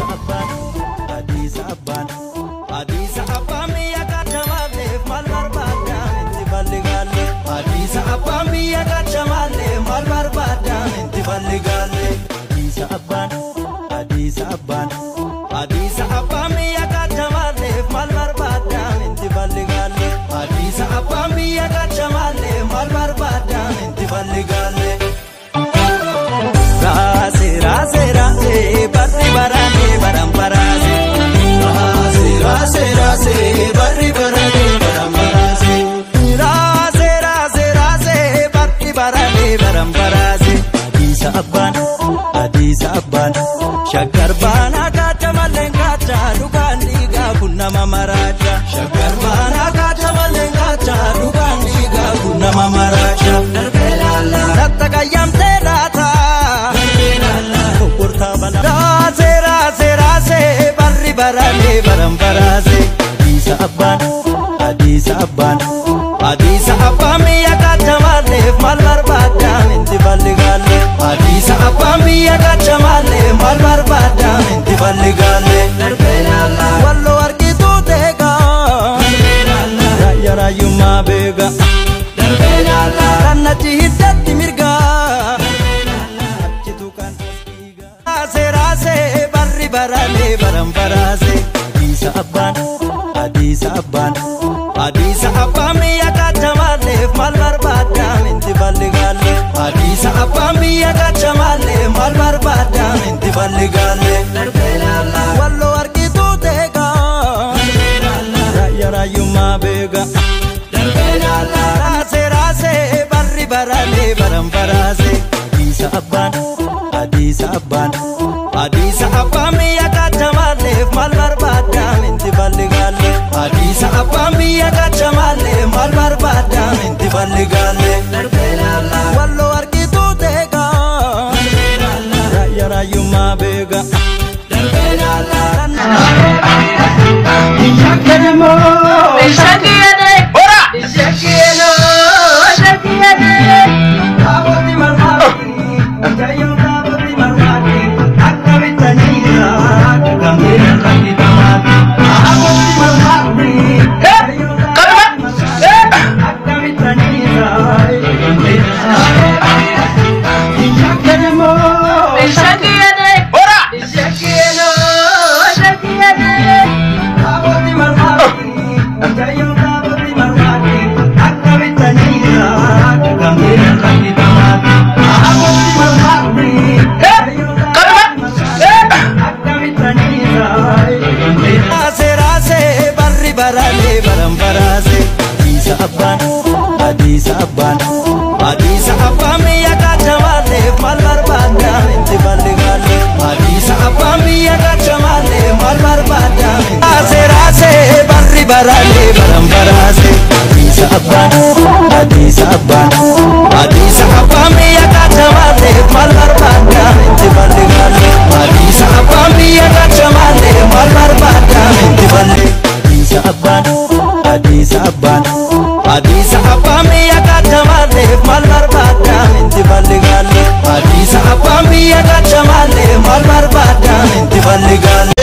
Hadiisa abbaan Hadiisa abbaan biyya kaachamaallee maal barbaadda inti balligaalle. Hadiisa abbaan biyya kaachamaallee maal barbaadda inti balligaalle. Hadiisa abbaan Hadiisa abbaan Hadiisa abbaan biyya kaachamaallee maal barbaadda inti balligaalle. Hadiisa abbaan biyya kaachamaallee maal barbaadda inti balligaalle. Raase raase raase barri barane baran baraase. Raase raase raase barri barane baran baraase. Raase raase raase barri barane baran baraase. Hadiisa abbaan Hadiisa abbaan shaggar baanaa kaacha malleen kaacha dhugaan dhiigaa kun nama maraacha. Shaggar baanaa kaacha malleen kaacha dhugaan dhiigaa kun nama maraacha. Tatta qayyamtee laata. Raase raase raase barri barane baran baraase. Hadiisa abbaan Hadiisa abbaan Hadiisa abbaan biyya kaachamaallee maal barbaadda inti balligaalle. Hadiisa abbaan biyya kaachamaallee maal barbaadda inti balligaalle. Walloo argituu teegaa raayyaa raayyummaa beekaa rannachi hiddatti mirgaa. Achitu kan Raase raase barri barane baran baraase. Hadiisa abbaan Hadiisa abbaan Hadiisa abbaan biyya kaachamaallee maal barbaadda inti balligaalle. Hadiisa abbaan biyya kaachamaallee maal barbaadda inti balligaalle. Walloo argituu teegaa raayyaa raayyummaa beekaa. Raase raase barri barane baran baraase. Hadiisa abbaan Hadiisa abbaan Hadiisa abbaan biyya kaachamaallee maal barbaadda inti balligaalle. Hadiisa abbaan biyya kaachamaallee maal barbaadda inti balligaalle. Walloo argituu teegaa raayyaa raayyummaa beekaa. Raase raase barri barane baran baraase. Hadiisa abbaan Hadiisa abbaan Hadiisa abbaan biyya kaachamaallee maal barbaadda inti balligaalle. Hadiisa abbaan biyya kaachamaallee maal barbaadda. Raase raase barri barane baran baraase. Hadiisa abbaan Hadiisa abbaan Hadiisa abbaan biyya kaachamaallee maal barbaadda inti balligaalle. Hadiisa abbaan biyya kaachamaallee maal barbaadda inti balli. Hadiisa abbaan Hadiisa abbaan Hadiisa abbaan biyya kaachamaallee maal barbaadda inti balligaalle. Hadiisa abbaan biyya kaachamaallee maal barbaadda inti balligaalle.